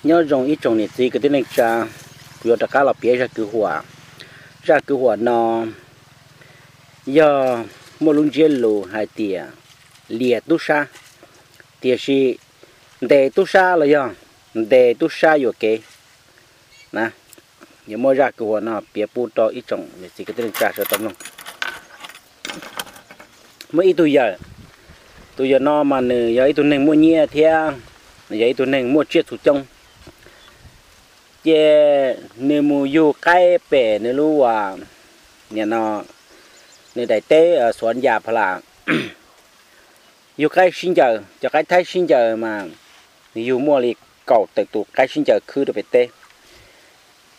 Nyob zoo ib tsoom niam txiv kwv tij neej tsa, kuv yuav rov qab los piav zaj kwv huam. Zaj kwv huam no yog muaj lub ntsiab lus hais tias liam tub sab, tiam sis ntes tub sab los yog ntes tub sab yuam kev na. Yuav muab zaj kwv huam no piav pub rau ib tsoom niam txiv kwv tij neej tsa sawv tau mloog. Muaj ib tug yawm, tus yawm no mas nws yog ib tug neeg muaj nyiaj thiab yog ib tug neeg muaj tsiaj txhu coob. Ces nws mus yug qaib pem nws lub ua, nim no, nws daim teb Xuav Yas Pha Las, yug qaib sib ncaws, cov qaib thaib sib ncaws mas nws yug muaj li kaum tawm tus qaib sib ncaws khwb rau pem teb.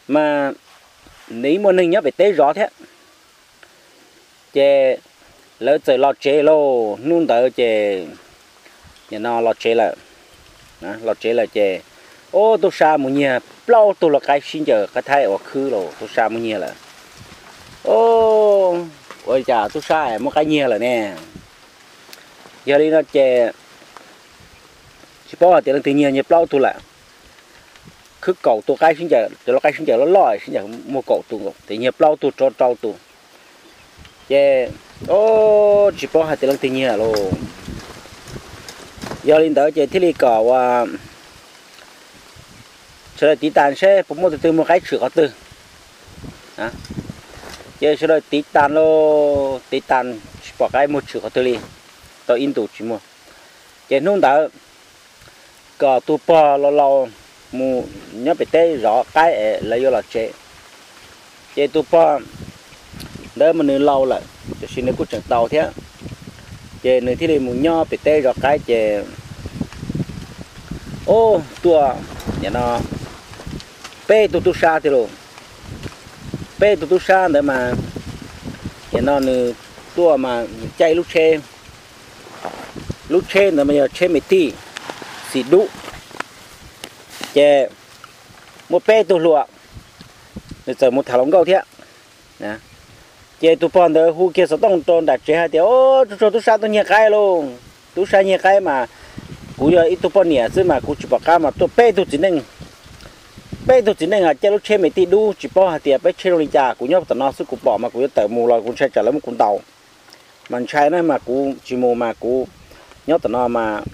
Mas nws ib muaj neeg nyob pem teb zov thiab. Ces lawv txawm los tsev lauj, hnub ntawd ces nim no los tsev lawm, los tsev lawm ces, o, tub sab mus nyiag plaub tug los qaib sib ncaws, qaib thaib uas khwb los tub sab mus nyiag lawm. O, ua li cas tub sab muaj qaib nyiag lawm ne? Yog li no ces tsis paub hais tias leej twg nyiag, nyiag plaub tug lawm. Khwb kaum tus qaib sib ncaws, cov los qaib sib ncaws loj loj sib ncaws muaj kaum tus nkaus, ces nyiag plaub tug rov rau tus. Ces, o, tsis paub hais tias leej twg nyiag lauj. Yog li ntawd ces thiaj li kom ua sawv daws tiv tas seb puas muaj tus twg muag qaib tshwm qhov twg. Ces sawv daws tiv tas lauj, tiv tas tsis pom qaib muag tshwm qhov twg li, tau ib ntus tsis muag. Ces hnub ntawd kom tus pog laus laus mus nyob pem teb zov qaib es lawv yuav los tsev. Ces tus pog ntawd mas nws laus lawm tiam sis nws kuj tseem tau thiab. Ces nws thiaj li mus nyob pem teb zov qaib ces, o, tuaj, nim no, peb tug tub sab tiag lauj. Peb tug tub sab ntawd mas, nim no nws tuaj mas nws caij lub tsheb, lub tsheb ntawd mas yog tsheb me tij xim dub. Ces muaj peb tug hluas, nws txawm mus tham hluas nkauj thiab. Ces tus pog ntawd hu kiag xov tooj rau nram tsev hais tias, o, tsuag tsuag tub sab tuaj nyiag qaib lauj. Tub sab nyiag qaib mas kuv yog ib tug poj niam xwb mas kuv tsis pom qab mas tuaj peb tug txiv neej. Peb tug txiv neej caij lub tsheb me tij dub, tsis paub hais tias peb tsheb zoo li cas, kuv nyob tom no xwb kuv pom mas kuv yuav tawm mus los kuv ntshai tsam lawv muab kuv ntaus. Mas ntshai na mas kuv tsis mus mas kuv nyob tom no mas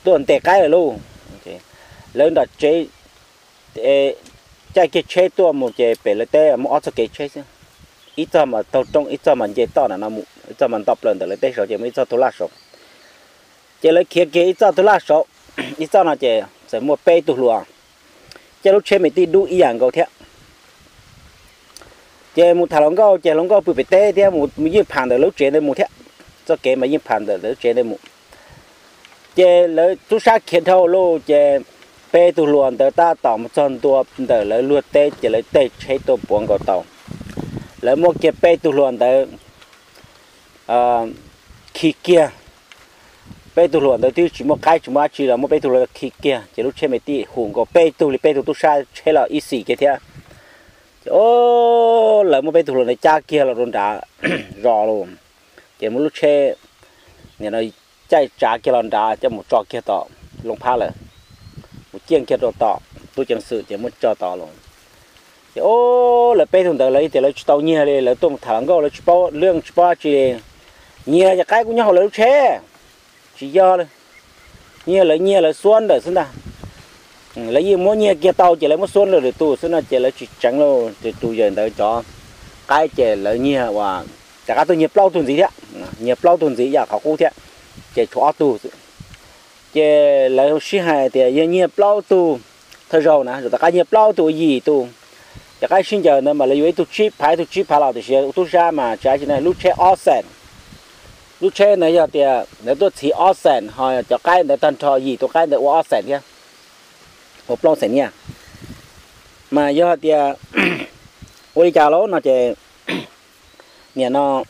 tuaj ntes qaib lawm lauj. Lawv nram tsev caij kiag tsheb tuaj mus ces pem lawv teb muaj ob txoj kev tsheb xwb. Ib txoj mas taug roob, ib txoj mas nce toj ntawm no mus, ib txoj mas nto plaws ntawm lawv teb saud ces muaj ib txoj tug laj saud. Ces lawv khiav kiag ib txoj tug laj saud, ib txoj no ces txawm muaj peb tug hluas caij lub tsheb me tij dub ib yam nkaus thiab. Ces mus tham hluas nkauj ces hluas nkauj pw pem teb thiab, mus yeej pham ntawm lawv lub tsev ntawd mus thiab. Txoj kev mas yeej pham ntawm lawv lub tsev ntawd mus. Ces lawv tub sab khiav dhau lauj, ces peb tug hluas ntawd tab tom mus txog ntua ntawm lawv luag teb ces lawv tej tsheb tuaj puav nkaus tau. Lawv muab kiag peb tug hluas ntawd khi kiag. Peb tug hluas ntawd twb tsis muaj qaib tsis muaj dab tsi los muab peb tug hluas khi kiag ces lub tsheb me tij hu nkaus peb tug li peb tug tub sab tsheb los ib xim kiag thiab. Ces o, lawv muab peb tug hluas ntawd cab kiag los rau nrad zos lauj. Ces muab lub tsheb nim no caij tsav kiag los nrad coj mus tso kiag tom Looj Phab lawm. Mus ciaj kiag rau tom tub ceev xwm ces muab tso tod lauj. Ces o, lawv peb tug ntawd lawv tias lawv tsis tau nyiag li, lawv tuaj mus tham hluas nkauj lawv tsis paub lwj tsis paub dab tsi li. Nyiag ces qaib kuj nyob hauv lawv lub tsheb, tsis yog li. Nyiag lawv nyiag lawv xuab ntawm xwb ntag. Lawv yeej muab nyiag kiag tau ces lawv muab xuab lwm tus xwb no ces lawv tsis tseev lauj. Ces tus yawm ntawd cov qaib ces lawv nyiag ua, rov qab tuaj nyiag plaub tug ntxiv thiab, nyiag plaub tug ntxiv yam qhov qub thiab, ces tshuav ob tug xwb. Ces lawv sib hais tias yog nyiag plaub tug, thawj zaug na, rov qab nyiag plaub tug ua yim tug. Cov qaib sib ncaws ntawd mas lawv yuav ib tug tsib phav ib tug tsib phav los tiam sis tub sab mas tsis hais tsi na, lub tsheb ob xees. Lub tsheb ntawd yog tias lawv tuaj txhiv ob xees, ho cov qaib ntawd tag nrho yim tus qaib ntawd ua ob xees thiab, ua plaub xees nyiaj. Mas yog tias ua li cas lauj no ces nim no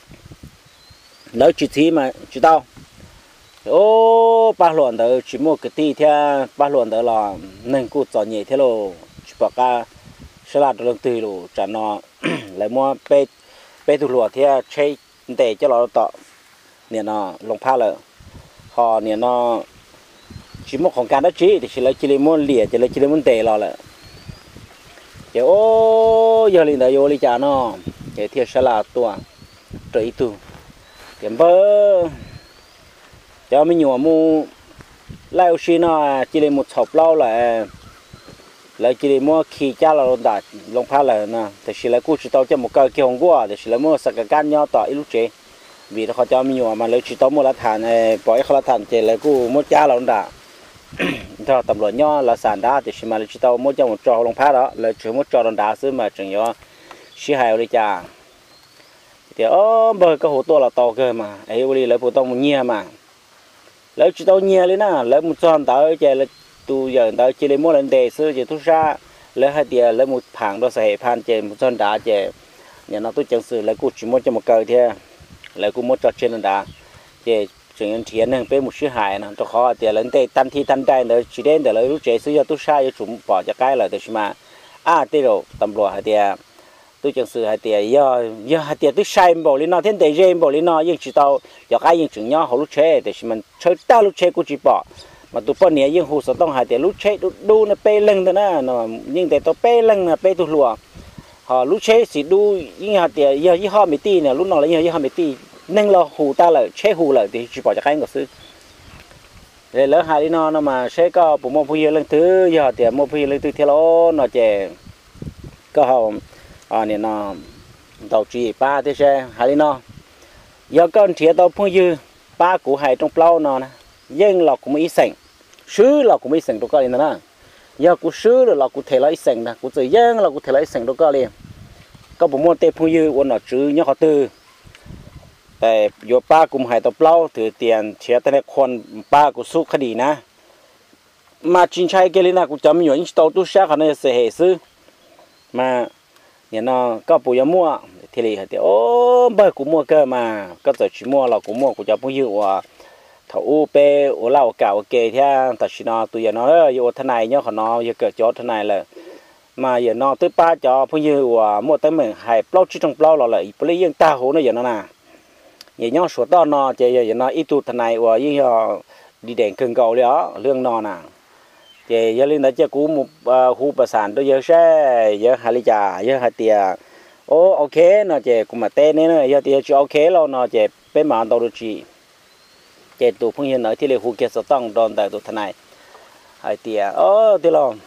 lawv tsis txhiv mas tsis tau. Ub, pab hluas ntawd tsis muaj kwv tij thiab, pab hluas ntawd los neeg kuj txom nyem thiab lauj, tsis pom qab sab laj rau leej twg lauj. Tsam no lawv muab peb tug hluas thiab tsheb ntes coj los tom nim no Looj Phab lawm. Ho nim no tsis muaj qhov kas dab tsi, tiam sis lawv cia li muab liam ces lawv cia li muab ntes los lawm. Ces o, yog li ntawd yuav ua li cas no? Ces thiaj sab laj tuaj rau ib tug tias, Npawg, cov me nyuam mus laij ua si no cia li mus txhaum plaub lawm, lawv cia li muab khi cab los nram loos phab lawm no, tiam sis lawv kuj tsis tau coj mus kaw kiag hauv nkuaj, tiam sis lawv muab xa ka kab nyob tom ib lub tsev, vim rau qhov cov me nyuam mas lawv tsis tau muaj lav tham, pom ib qho lav tham ces lawv kuj muab cab los nram nrog tas npluam nyob lawv xa nrad, tiam sis mas lawv tsis tau muab coj mus tso hauv loos phab os, lawv tsuas muab tso rau nrad xwb mas tseem yuav sib hais ua li cas. Tias, Npawg, koj hu tuaj los tau kawg mas es ua li lawv puas tau mus nyiag mas? Lawv tsis tau nyiag li na, lawv mus txog ntawd ces tus yawm ntawd cia li muab lawv ntes xwb ces tub sab lawv hais tias lawv mus pham rau xa hem pha ces mus txog nrad ces nim no tub ceev xwm lawv kuj tsis muab coj mus kaw thiab, lawv kuj muab tso tseg rau nrad. Ces tseem yuav nrhiav neeg peb mus sib hais no, rau qhov hais tias lawv ntes tag nthi tag nrai ntawd tsis deb ntawm lawv lub tsev xwb, yog tub sab yuav tsum pom cov qaib lawm, tiam sis mas ab tej zaum tas npluam hais tias, tub ceev xwm hais tias yog, yog hais tias twb sai npaum li no thiab ntes ze npaum li no yeej tsis tau, cov qaib yeej tseem nyob hauv lub tsheb, tiam sis mas tshawb tag lub tsheb kuj tsis pom. Mas tus poj niam yeej hu xov tooj hais tias lub tsheb dub dub no peb leeg ntag na, yeej ntes tau peb leeg no, peb tug hluas. Ho lub tsheb xim dub yeej hais tias yog ib hob me tij no, lub no los yeej yog ib hob me tij, neeg los hu tag lawm, tsheb hu lawm tiam sis tsis pom cov qaib nkaus xwb. Lawv hais li no no mas seb koj puas muaj phooj ywg leej twg, yog tias muaj phooj ywg leej twg thiab los no ces koj ho nim no ntaus tswv yim pab thiab seb. Hais li no, yog koj nrhiav tau phooj ywg pab kuv hais rooj plaub no na, yeej los kuv muaj ib xeem, swb los kuv muaj ib xeem rau koj li ntag na. Yog kuv swb lawm los kuv them los ib xeem ntag, kuv txawm yeej los kuv them los ib xeem rau koj li. Koj puas muaj tej phooj ywg ua nom tswv nyob qhov twg yuav pab kuv mus hais tau plaub, twb tias nrhiav tej neeg qhua pab kuv xub qhab dis na? Mas tsis ntshai kiag li ntag, kuv cov me nyuam yeej tsis tau tub sab, qhov no yog xwm hem xwb. Mas nim no koj puas yuav muaj? Thiaj li hais tias, O, npawg, kuv muaj kawg mas, koj txawm tsis muaj los kuv muaj kuv cov phooj ywg uas thaum ub peb ua laj ua kam ua ke thiab. Tam sim no tus yawm no yuav ua thaj nais nyob qhov no, yog kawm cov thaj nais lawm. Mas yawm no twb pab cov phooj ywg uas muaj teeb meem hais plaub tsib rooj plaub los lawm, puav leej yeej tag huv no yawm no na. Yawm nyob Suav toj no ces yog yawm no ib tug thaj nais uas yeej yog di deem kawg nkaus li os, lub no na. Ces yog li ntawd cia kuv mus hu pas xam rau yawg seb yawg hais li cas. Yog hais tias, O, ok no ces kuv mam teb neb, yog tias yawg tsis ok los no ces peb mam ntaus dua tsi. Ces tus phooj ywg ntawd thiaj li hu kiag xov tooj rau ntawm tus thaj nais hais tias, O, tij laug,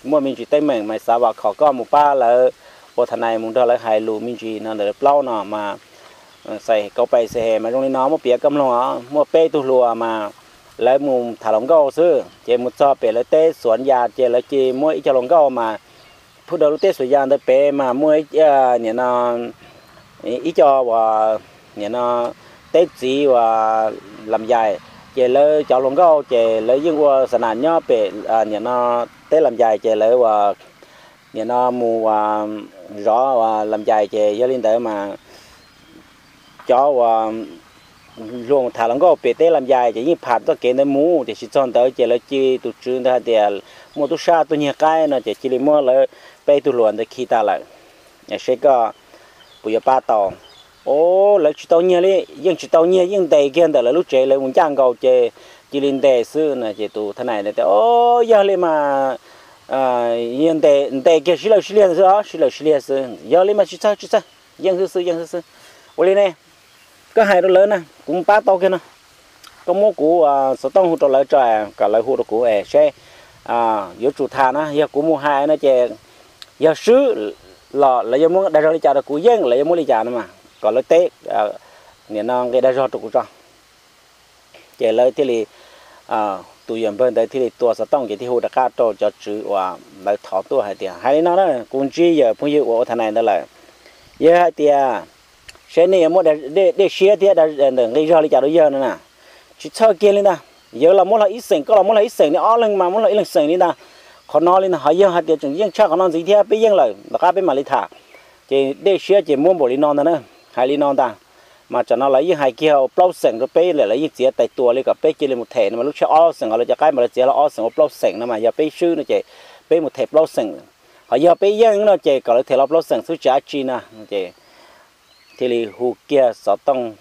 muaj me ntsis teeb meem mas xav vam khom koj mus pab lawv ua thaj nais mus nrog lawv hais lus me ntsis no ntawm plaub no mas, xais kauv pais xais hem mas zoo li no, muab piav koj mloog os. Muaj peb tug hluas mas lawv mus tham hluas nkauj xwb, ces mus txog pem lawv teb Xuav Yas ces lawv cia muab ib co hluas nkauj mas phwj rau lub teb Xuav Yas ntawd pem mas muaj nim no ib co uas nim no teb txiv uas Lam Yais, ces lawv cov hluas nkauj ces lawv yeej ua xa nas nyob pem nim no teb Lam Yais ces lawv ua nim no mus zov Lam Yais ces yog li ntawd mas cov uas hluas tham hluas nkauj pem teb Lam Yais ces yeej pham txoj kev ntawd mus, tiam sis txog ntawd ces lawv cia tus tswv ntawd hais tias muaj tub sab tuaj nyiag qaib no ces cia li muab lawv peb tug hluas ntawd khi tag lawm. Seb koj puas yuav pab tau? O, lawv tsis tau nyiag li, yeej tsis tau nyiag, yeej ntes kiag ntawm lawv lub tsev lawv mus ncaj nkaus ces cia li ntes xwb no. Ces tus thaj nais ntawd tias, O, yog li mas ntes kiag sib lawj sib liag xwb os, sib lawj sib liag xwb. Yog li mas tsis txhawj tsis txhawj, yeej xwb xwb, yeej xwb xwb. Ua li ne, koj hais rau lawv na, kuv pab tau kiag no. Koj muab kuv xov tooj hu rau lawv tso, kom lawv hu rau kuv seb yuav tsum tham na. Yog kuv mus hais no ces yog swb los lawv yuav muab dag zog li cas rau kuv, yeej lawv yuav muab li cas no mas kom lawv teb, nim no nqe dag zog rau kuv tso. Ces lawv thiaj li, tus yawm npawg ntawd thiaj li tua xov tooj ces thiaj hu rov qab rau cov tswv uas lawv thov tuaj hais tias, Hais li no na, kuv ntsib yawm phooj ywg uas ua thaj nais ntawd lawm. Yawg hais tias, Seb nej yuav muab dej siab thiab ntawm nqi zog li cas rau yawg no na? Tsis txhawj kiag li ntag. Yawg los muab hlo ib xeem, koj los muab hlo ib xeem, nej ob leeg mas muab hlo ib leeg xeem li ntag. Qhov no li ntag, ho yog hais tias tseem yeej tshaj qhov no ntxiv thiab peb yeej lawm, tom qab peb mam li tham. Ces dej siab ces muab npaum li no ntag na. Hais li no ntag. Mas tsam no lawv yeej hais kiag ua plaub xeem rau peb lawm, lawv yeej txiav tais tua li kom peb cia li mus them no mas lub tsheb ob xeem, ho lawv cov qaib mas lawv txiav hlo ob xeem ua plaub xeem no mas yog peb swb no ces peb mus them plaub xeem. Ho yog peb yeej no ces kom lawv them hlo plaub xeem xwb tsis dab tsi no. Ces thiaj li hu kiag xov tooj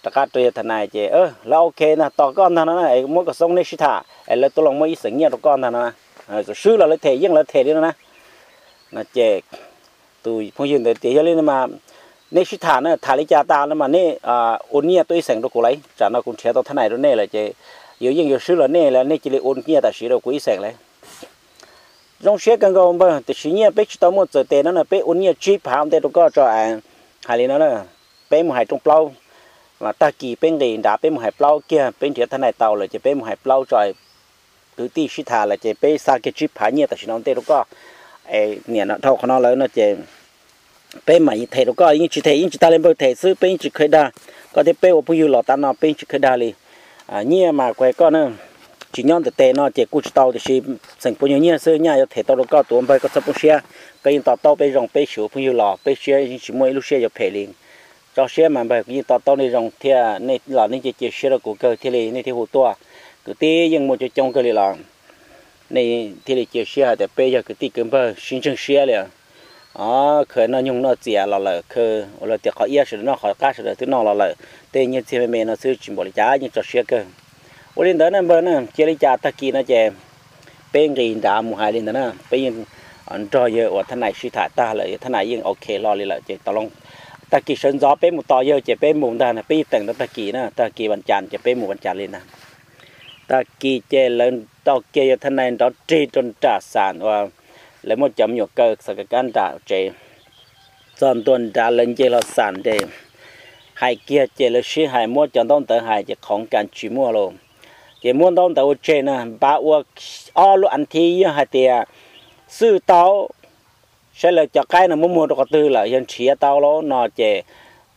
rov qab rau yawg Thaj Nais ces lawv ok ntag, tos koj ntag no na, es muab koj xoob nej sib tham es lawv tuaj los muab ib xeem nyiaj rau koj ntag no na. Txawm swb los lawv them, yeej lawv them li no na. No ces tus phooj ywg ntawd tias yog li no mas nej sib tham na, tham li cas tas no mas nej ua nyiaj tuaj ib xeem rau kuv lauj, tsam no kuv nrhiav tau Thaj Nais rau nej lawm ces yuav yeej yuav swb los nej, nej cia li ua nyiaj tam sim rau kuv ib xeem lauj. Zoo siab kawg nkaus npawg, tiam sis nyiaj peb tsis tau muaj txawm tes no na, peb ua nyiaj tsib phav ua ntej rau koj tso. Hais li no na, peb mus hais rooj plaub, tag kis peb nqis nrad peb mus hais plaub kiag, peb nrhiav Thaj Nais tau lawm ces peb mus hais plaub tso, kwv tij sib tham lawm ces peb xa kiag tsib phav nyiaj tam sim no ua ntej rau koj. Niam no dhau qhov no lawm no ces peb mam them rau koj, yeej tsis them, yeej tsis tag li npawg, them xwb, peb yeej tsis khaws dag. Koj thiab peb ua phooj ywg los tas no peb yeej tsis khaws dag li. Nyiaj mas kuv hais koj na, tsis nyob ntawm tes no ces kuj tsis tau, tiam sis xeem puas nyuag nyiaj xwb, nyaj yuav them tau rau koj tus ua npawg, koj txhob poob siab, koj yeej to taub peb zoo, peb xyuas phooj ywg los peb siab yeej tsis muaj ib lub siab yuav phem li. Tso siab mas npawg, kuv yeej to taub nej zoo thiab, nej los nej cia cia siab rau kuv kawg thiaj li nej thiaj hu tuaj. Kwv tij yeej muaj coob coob kawg li los nej thiaj li cia siab hais tias peb yog kwv tij kwv npawg sib ntseeg siab li. Khaws noj nyoog noj txias los lawm, khaws ua luag tias qhov iab sawv daws noj, qhov qab sawv daws twb noj los lawm, tej nyiaj txiag me me no xwb tsis npaum li cas yeej tso siab kawg. Ua li ntawd na npawg na, cia li cas tag kis no ces peb nqis nrad mus hais li ntawd na, peb yeej nrog yawg uas Thaj Nais sib tham tag lawm, yawg Thaj Nais yeej ok hlo li lawm ces tau loo. Tag kis sawv ntxov peb mus tos yawg ces peb mus ntag, peb yeej teem rau tag kis na, tag kis Vaj Cas ces peb mus Vaj Cas li ntag. Tag kis ces lawv tau kiag yawg Thaj Nais nrov rig rau nram xam uas lawv muab cov me nyuam kaw xa kab nram tsev. Txog ntua nrad lawv nce hlo xam ces hais kiag ces lawv sib hais muab cov ntaub ntawv hais ces qhov kas tsis muaj lauj. Ces muab ntaub ntawv ua tseg na, npaj ua ob lub as thiv, yog hais tias xwb tau saib lawv cov qaib no muab muag rau qhov twg lawm, yog nrhiav tau lawm no ces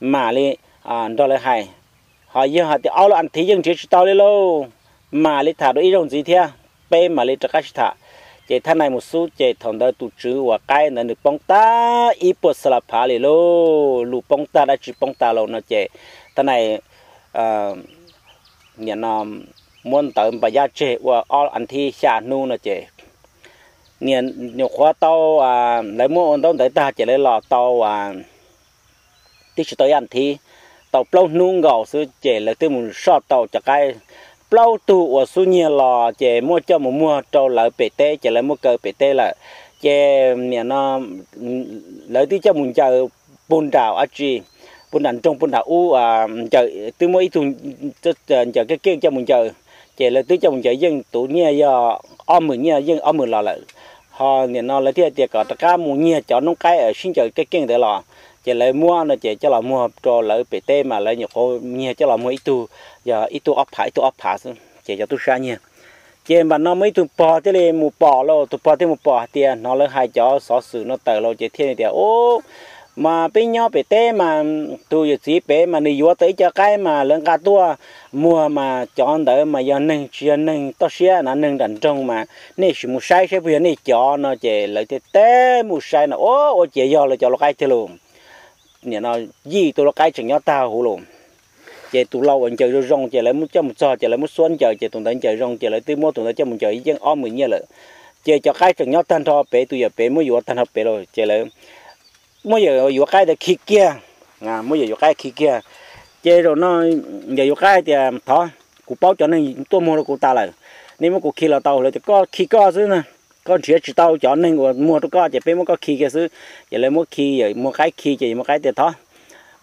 mam li nrog lawv hais. Ho yog hais tias ob lub as thiv yeej nrhiav tsis tau li lauj, mam li tham dua ib zaug ntxiv thiab, peb mam li rov qab sib tham. Ces Thaj Nais mus xub ces thaum ntawd tus tswv uas qaib ntawd nws poob tag ib puas xa la phav li lauj, lus poob tag dab tsi poob tag lauj no ces Thaj Nais nim no muab ntawv npa yaj tseg ua ob as thiv xya hnub no ces nyuam qhuav tau, lawv muab ua ntaub ntawv tag ces lawv los tau, twb tsis tau ib as thiv, tau plaub hnub nkaus xwb ces lawv twb mus soj tau cov qaib plaub tug uas xub nyiag los ces muab coj mus muag rau lawv pem teb ces lawv muab kaw pem teb lawm. Ces nim no lawv twb coj mus ncaws puag nram dab tsi, puag nram nroog puag nram ub, ncaws twb muab ib tug ncaws keej keej coj mus ncaws, ces lawv twb coj mus ncaws yeej tus nyiaj yog ob hmos nyiaj yeej ob hmos los lawm. Ho nim no lawv thiaj tias kom rov qab mus nyiag cov noob qaib sib ncaws keej keej ntawd los, ces lawv muab no ces coj los muag rau lawv pem teb mas lawv nyuam qhuav nyiag coj los muag ib tug, yog ib tug ob phav ib tug ob phav xwb ces cov tub sab nyiag. Ces npam no muaj ib tug pog thiaj li mus pom lauj, tus pog thiaj mus pom hais tias hnov lawv hais cov xov xwm no tawm lauj ces thiaj li tias, Ub, mas peb nyob pem teb mas tus yawm txiv pem mas nws yuav tau ib co qaib mas lawv nqa tuaj muag mas cov ntawd mas yog neeg tsis yog neeg toj siab na, neeg nram nroog mas nej sim mus saib saib puas yog nej cov no ces lawv thiaj teb mus saib no, ua, ua ciav yog lawv cov lub qaib tiag lauj. Nim no yim tus lub qaib tseem nyob tag huv lauj. Ces tus lau uas ncaws zoo zoo ces lawv muab coj mus txog ces lawv muab xuab ncaws ces tus ntawd ncaws zoo ces lawv twb muab tus ntawd coj mus ncaws yeej ob hmos nyiaj lawm. Ces cov qaib tseem nyob tag nrho pem, tus yawm pem muab yuav tag nrho pem lawm ces lawv muab yawm yuav qaib ntawd khi kiag, muab yawm yuav qaib khi kiag. Ces zaum no yawm yuav qaib tias, Thov, kuv paub cov neeg tuaj muag rau kuv tas lawm, nej muab kuv khi los tau. Lawv tias, Koj khi koj xwb na, koj nrhiav tsis tau cov neeg uas muag rau koj ces peb muab koj khi kiag xwb. Ces lawv muab khi, yawm muag qaib khi ces yawm muag qaib tias, Thov,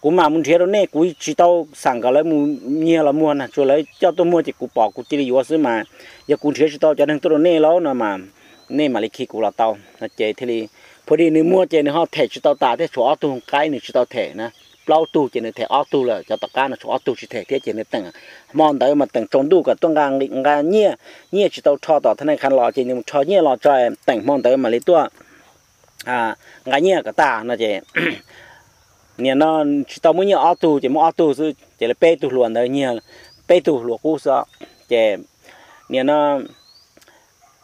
kuv mam mus nrhiav rau nej, kuv tsis tau xam kom lawv mus nyiag los muag na, tsuas lawv coj tuaj muag ces kuv pom kuv cia li yuav xwb mas, yog kuv nrhiav tsis tau cov neeg tuaj rau nej lauj no mas nej mam li khi kuv los tau. Ces thiaj li, phu di nws muag ces nws ho them tsis tau tas thiab, tshuav ob tug qaib nws tsis tau them na, plaub tug ces nws them ob tug lawm, cov tom qab no tshuav ob tug tsis them thiab ces nws teem, hmo ntawd mas teem tsaus ntuj kom tuaj nqa nyiaj, nyiaj tsis tau rho tom thab naj khav los ces nws mus rho nyiaj los tso, teem hmo ntawd mam li tuaj nqa nyiaj kom tas no ces nim no tsis tau muab nyiaj ob tug ces muab ob tug xwb ces lawv peb tug hluas ntawd nyiag peb tug hluas qub xwb. Ces nim no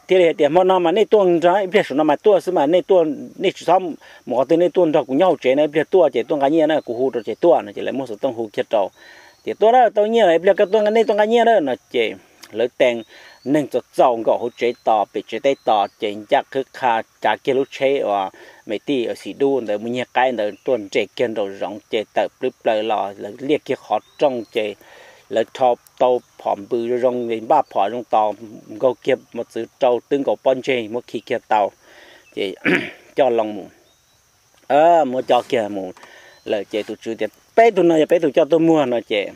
thiaj li hais tias, Hmo no mas nej tuaj nrog ib pliag, saum no mas tuaj xwb mas nej tuaj, nej tsis txhob mus qhov twg, nej tuaj nrog kuv nyob hauv tsev no, ib pliag tuaj ces tuaj nqa nyiaj na, kuv hu rau ces tuaj no ces lawv muab xov tooj hu kiag rau tias, Tuaj na, tau nyiaj lawm, ib pliag koj tuaj, nej tuaj nqa nyiaj na no ces lawv teem neeg txaus txaus nkaum hauv tsev tos pem tsev teb tos ces ncaj qhwv qha cav kiag lub tsheb uas me tij uas xim dub ntawd mus nyiag qaib ntawd tuaj nres kiag nraum zoov ces tawm plwb plaws los lawv liaj kiag qhov rooj ces lawv rho tau phom npws zoo zoo npaj phom zoo tos nkaug kiag mos txwv rau twb nkaus pob ntseg muab khi kiag tau ces coj loo mus muab coj kiag mus lawm ces tus tswv tias peb tug no yog peb tug coj tuaj muag no ces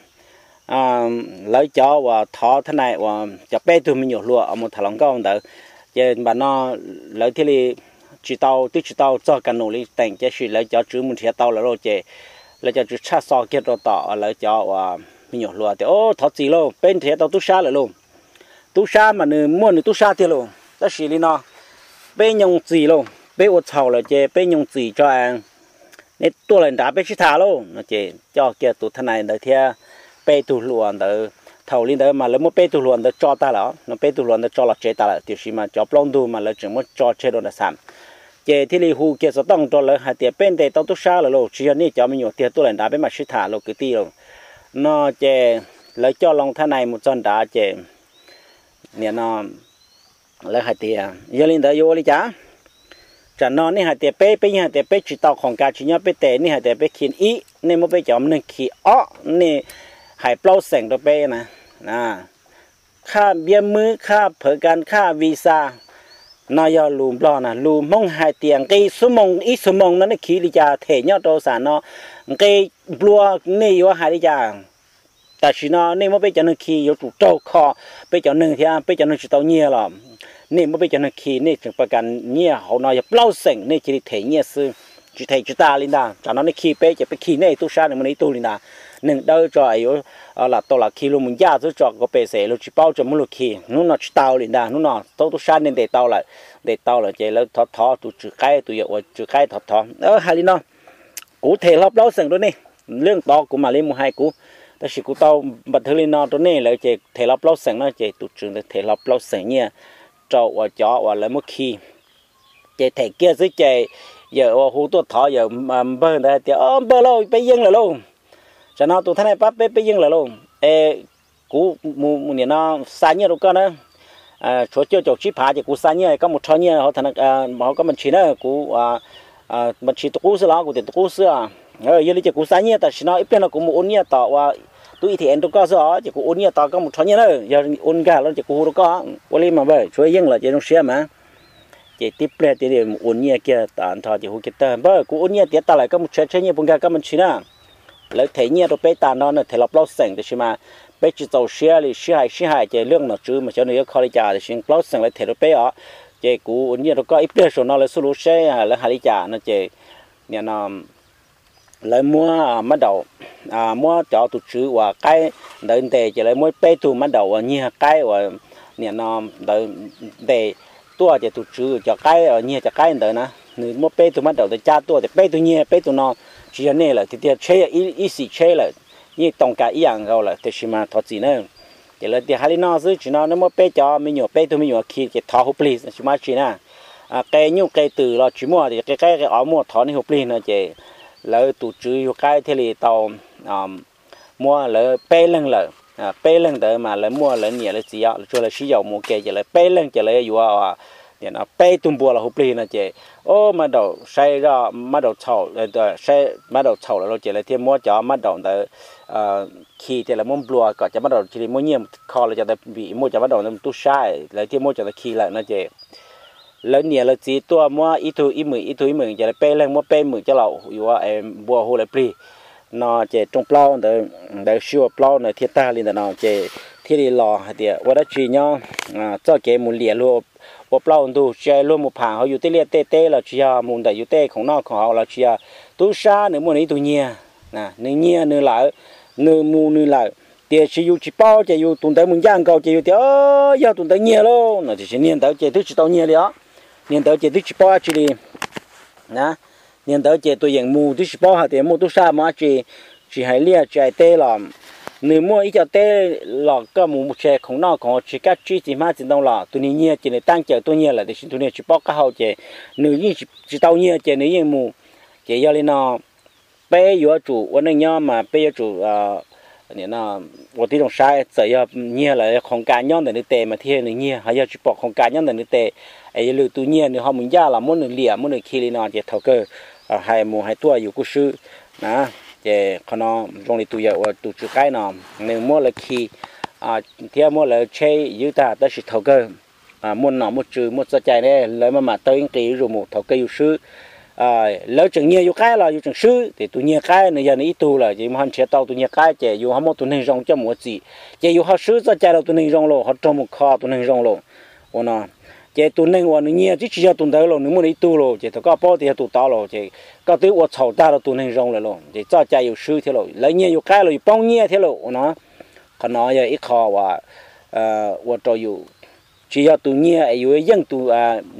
lawv cov uas thov thab nais uas cov peb tug me nyuam hluas mus tham hluas nkauj ntawd ces npam no lawv thiaj li tsis tau twb tsis tau txog kas num li teem ces sis lawv cov tswv mus nrhiav tau lawm lauj ces lawv cov tswv tshaj xo kiag rau tom lawv cov uas me nyuam hluas tias o thov txim lauj peb nrhiav tau tub sab lawm lauj. Tub sab mas nws muaj nws tub sab tiag lauj tab sis li no peb nyoo txim lauj peb ua txhaum lawm ces peb nyoo txim tso nej tuaj lawm nrad peb sib tham lauj no ces coj kiag tus thab nais ntawd thiab peb tug hluas ntawd. Thaum li ntawd mas lawv muab peb tug hluas ntawd tso tag lawm no peb tug hluas ntawd tso los tsev tas lawm tiam sis mas cov plaub ntug mas lawv tseem muab tso tseg rau nram xam ces thiaj li hu kiag xov tooj rau lawv hais tias peb ntes tau tub sab lawm lauj tsis yog nej cov me nyuam tiag tuaj lawm nrad peb mam sib tham lauj kwv tij lauj no ces lawv coj loo thab nais mus txog nrad ces nim no lawv hais tias yog li ntawd yuav ua li cas? Tsam no nej hais tias peb peb yeej hais tias peb tsis tau qhov kav tsis nyob peb tes nej hais tias peb khi ib nej muab peb cov neeg khi ob nej hais plaub xeem rau peb na khaj npiab mwb khaj phawv ka khaj visa no yog lus nplog na lus hmoob hais tias nqi xuab moos ib xuab moos no nej khi li cas them nyob rau xam no nqi nplua nej yuav hais li cas? Tam sim no nej muab peb cov neeg khi yuav tsum raug kho peb cov neeg thiab peb cov neeg tsis tau nyiag los nej muab peb cov neeg khi nej tseem pas kas nyiaj hauv no yog plaub xeem nej cia li them nyiaj xwb tsis them tsis tas li ntag tsam no nej khi peb ces peb khi nej tub sab nws muaj ib tug li ntag neeg dawb tso yuav lam tau lam khi luag mus ncaj xwb tso ko pes xes luag tsis paub tso muab luag khi hnub no tsis tau li ntag hnub no thaub tub sab nej ntes tau lawm ntes tau lawm ces lawv thov thov tus tswv qaib tus yawg uas tswv qaib thov thov hais li no kuv them hlo plaub xeem rau nej leej tod kuv mam li mus hais kuv tab sis kuv tau npa thwv li no rau nej lawm ces them hlo plaub xeem no ces tus tswv ntawd them hlo plaub xeem nyiaj rau uas cov uas lawv muab khi ces them kiag xwb ces yawm uas hu tuaj thov yawm npawg ntawd hais tias o npawg lauj peb yeej lawm lauj tsam no tus thab nais pab peb peb yeej lawm lauj es kuv mus nim no xa nyiaj rau koj na tshuav cuaj caum tsib phav ces kuv xa nyiaj koj mus rho nyiaj hauv koj ma ntshis na kuv ma ntshis tus qub xwb los kuv tias tus qub xwb yog li ces kuv xa nyiaj tam sim no ib pliag no kuv mus ua nyiaj tom ua tub ib thim ev rau koj xwb os ces kuv ua nyiaj tos koj mus rho nyiaj na yog ua nkag los ces kuv hu rau koj ua li mas npawg tshuav yeej lawm ces zoo siab mas ces tib pliag tias mus ua nyiaj kiag tas nrho ces hu kiag tag npawg kuv ua nyiaj tiav tas lawm koj mus tshav tsheb nyiaj puas nkag koj ma ntshis na lawv them nyiaj rau peb tas nrho na them los plaub xeem tiam sis mas peb tsis txaus siab li sib hais sib hais ces lub nom tswv mas xyov nws yuav kho li cas tiam sis plaub xeem lawv them rau peb os ces kuv ua nyiaj rau koj ib pliag saum no lawv xub lub seb lawv hais li cas no ces nim no lawv muab mab daum muab cov tus tswv uas qaib ntawd ntes ces lawv muab peb tug mab daum uas nyiag qaib uas nim no ntawd ntes tuaj ces tus tswv cov qaib nyiag cov qaib ntawd na nws muab peb tug mab daum ntawd cab tuaj tias peb tug nyiag peb tug no tsis yog nej lawm tiag tiag tsheb yog ib xim tsheb lawm yeej too ka ib yam nkaus lawm tiam sis mas thov txim na ces lawv tias hais li no xwb tsis no nej muab peb cov me nyuam peb tug me nyuam khi ces thov hu plig tsis muaj dab tsi na qe nyuj qe twm los tsis muaj tias qe qaib qe os muaj thov nej hu plig no ces lawv tus tswv yug qaib thiaj li tau muab lawv peb leeg lawm peb leeg ntawd mas lawv muaj lawv niam lawv txiv tsuas lawv sib yaum mus ke ces lawv peb leeg ces lawv yuav peb tug npua los hu plig no ces o mab daum saib zoj mab daum txhaum mab daum txhaum lawm ces lawv thiaj muab cov mab daum ntawd khi tias lawv muab nplua kom cov mab daum cia li muab nyiaj kho lawv cov ntawd vim muaj cov mab daum ntawd tub sab lawv thiaj muab cov ntawd khi lawm no ces lawv niam lawv txiv tuaj muab ib tug ib hmwm ib tug ib hmwm ces lawv peb leeg muab peb hmwm coj los yuav npua hu lawv plig no ces rooj plaub ntawd ntawd sib ua plaub ntawd thiaj tag li ntawm no ces thiaj li los hais tias ua dab tsi nyob txoj kev mus liam luag ua plaub ntug tsis hais luag mus pham hauv yus tej liaj tej teb los tsis yog mus ntawm yus tej khoom noj khoom haus los tsis yog tub sab nws muaj nws ib tug nyiag nws nyiag nws lawm nws mus nws lawm tiam sis yus tsis paub ces yus tus ntawd mus ncaj nkaus ces yus tias yog tus ntawd nyiag lauj no tiam sis niag ntawd ces twb tsis tau nyiag li os niag ntawd ces twb tsis paub dab tsi li niag ntawd ces tus yeem mus twb tsis paub hais tias muaj tub sab muaj dab tsi tsis hais liaj tsis hais teb los nws muaj ib co teb los koj mus mus tseg khoom noj khoom haus tsis kab tsib txiv hmab txiv ntoo los tus niag nyiag ces nws tab cawm tuaj nyiag lawm tiam sis tus niag tsis paub qab hau ces nws yeej tsis tau nyiag ces nws yeej mus ces yog li no peb yuav tsum ua neej nyob mas peb yuav tsum nim no ua tib zoo saib, txawm yog nyiag lawm qhoov kas nyob ntawm nws tes mas thiaj yog nws nyiag, ho yog tsis pom qhoov kas nyob ntawm nws tes es yog lwm tus nyiag nws ho mus ncaj los muab nws liam muab nws khi li no ces thaum kawg hais mus hais tuaj yus kuj swb na. Ces qhov no zoo li tus yawm uas tus tswv qaib no, nws muab lawv khi thiab muab lawv tsheb ywg tag tab sis thaum kawg muaj nom muaj tswv muaj txoj cai ne, lawv maj mam taug ib nqis zuj zus mus, thaum kawg yus swb. Lawv tseem nyiag yus qaib los yus tseem swb, ces tus nyiag qaib nws yog nws ib tug lawm ces yus ho nrhiav tau tus nyiag qaib ces yus ho muaj tus neeg zoo coj mus ua txim, ces yus ho swb txoj cai rau tus neeg zoo los ho raug mus kho tus neeg zoo los. Ua no ces tus neeg uas nws nyiag twb tsis yog tus ntawd los nws muaj nws ib tug los, ces thaum koj paub tias yog tus tod los ces koj twb ua txhaum tag rau tus neeg zoo lawm los ces txoj cai yus swb thiab los lawv nyiag yus qaib los yus poob nyiaj thiab los. Ua no qhov no yog ib qho uas ua rau yus tsis yog tus nyiag es yus yeej tus,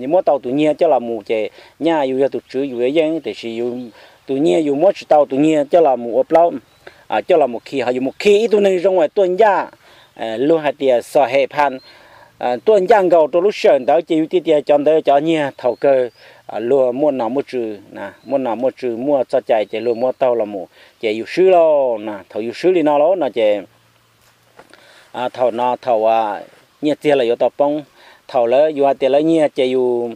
muab tau tus nyiag coj los mus ces nyaj yus yog tus tswv yus yeej, tiam sis tus nyiag yus muab tsis tau tus nyiag coj los mus ua plaub, coj los mus khi, ho yus mus khi ib tug neeg zoo es tuaj ncaj, luag hais tias xo hem pha, tuaj ncaj nkaus rau lub sij hawm ntawd ces yus tias tias cov ntawd cov nyiag thaum kawg luag muaj nom muaj tswv, muaj nom muaj tswv muaj txoj cai ces luag muab taug los mus ces yus swb lauj. Thaum yus swb li no lauj no ces thaum no thaum nyiaj txiag los yuav tau poob, thaum lawv yus hais tias lawv nyiag ces yus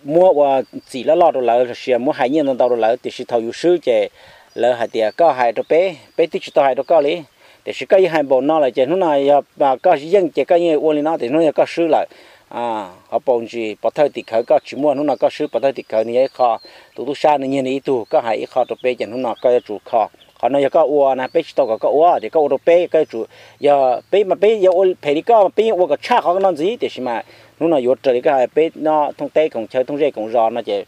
muab ua txim loj loj rau lawv los sis muab hais nyiaj ntau ntau rau lawv, tiam sis thaum yus swb ces lawv hais tias koj hais rau peb, peb twb tsis tau hais rau koj li, tiam sis koj yeej hais npaum no lawm ces hnub no yog koj yeej ces koj yeej ua li no, tiam hnub yog koj swb lawm, ho paus ntsis pov thawj tim khawv koj tsis muaj, hnub no koj swb pov thawj tim khawv nws yog ib qho, tus tub sab nws nyiag nws ib tug, koj hais ib qho rau peb ces hnub no koj yuav tsum kho. Qhov no yog koj ua na, peb tsis tau kom koj ua, ces koj ua rau peb, koj yuav tsum, yog peb mas peb yuav ua phem li koj mas peb yeej ua kom tshaj qhov no ntxiv, tiam sis mas hnub no yuav raws li koj hais, peb no thooj teb koom chaw thooj zej koom zos no ces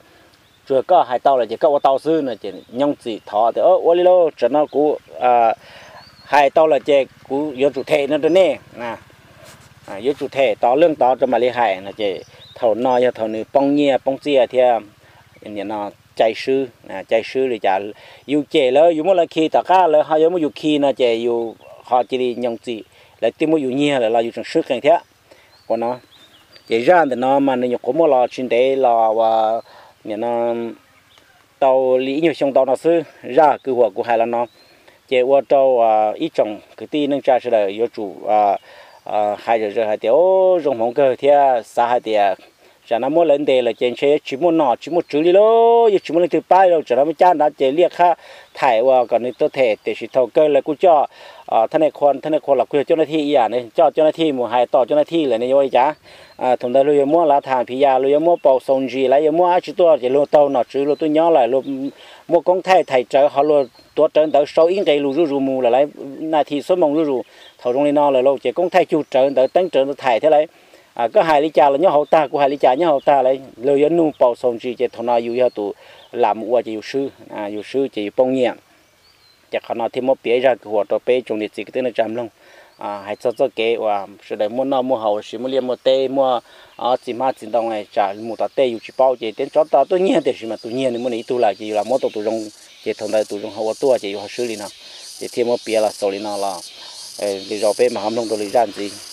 tsuas koj hais tau lawm ces koj ua tau xwb no ces nyooj txim thov tias ua li lauj, tsam no kuv hais tau lawm ces kuv yuav tsum them no rau nej, yuav tsum them tod leej tod rau mam li hais no ces thaum no yog thaum nws poob nyiaj poob txiaj thiab cai swb, cai swb li cas, yus cem lawv yus muab lawv khi tom qab lawv ho yuav muab yus khi no ces yus ho cia li nyooj txim, lawv twb muab yus nyiag lawm los yus tseem swb qees thiab. Ua no ces zaj ntawm no mas nws nyuam qhuav muaj los tsis ntev los nim no tau li ib nyuag xyoo ntau no xwb, zaj kwv huam kuv hais los no, ces ua rau ib tsoom kwv tij neej tsa sawv daws yuav tsum hais zom zaws hais tias zoo hmoov kawg thiab xav hais tias tsam no muab lawv ntes lawm ces ntshe yuav tsis muaj nom tsis muaj tswv li lauj, yuav tsis muaj leej twg pab li lauj, tsam no muab cab nrad ces liaj qhab thaim ua kom nws tuaj them, tiam sis thaum kawg lawv kuj coj thab nej qhua, thab nej qhua los kuj yog coj nab thij ib yam, coj coj nab thij mus hais tos coj nab thij lawm ne yuav ua li cas. Thaum ntawd luag yuav muab lav tham phiv yas, luag yuav muab paus xaus ntsis, luag yuav muab dab tsi tuaj ces luag taug nom tswv luag tuaj nyob lawm, luag muaj koob thaij thais rawv ho luag tuav rawv ntawv sau ib nqes lus zuj zus mus lawm lauj, nas this xuab moos zuj zus. Thaum zoo li no lawm lauj ces koob thaij cug rawv ntawv teeb rawv ntawv thais thiab lauj. Koj hais li cas los nyob hauv tag, kuv hais li cas nyob hauv tag lauj, luag yuav nug paus xaus ntsis ces thaum no yus yog tus lam mus ua ces yus swb, yus swb ces yus poob nyiaj. Ces qhov no thiaj muab piav ib zaj kwv huam rau peb tsoom niam txiv kwv tij neej tsa mloog, hais txog txoj kev uas sawv daws muaj noj muaj haus los sis muaj liaj muaj teb muaj txiv hmab txiv ntoo, tsam mus tom tej yus tsis paub ces tej tsov tom tuaj nyiag, tiam sis mas tus nyiag nws muaj nws ib tug lawm ces yus los muab tau tus zoo, ces thaum ntawd tus zoo ho ua tuaj ces yus ho swb li no. Ces thiaj muab piav los xaus li no los, lwm zaus peb mam ho mloog rau lwm zaj ntxiv.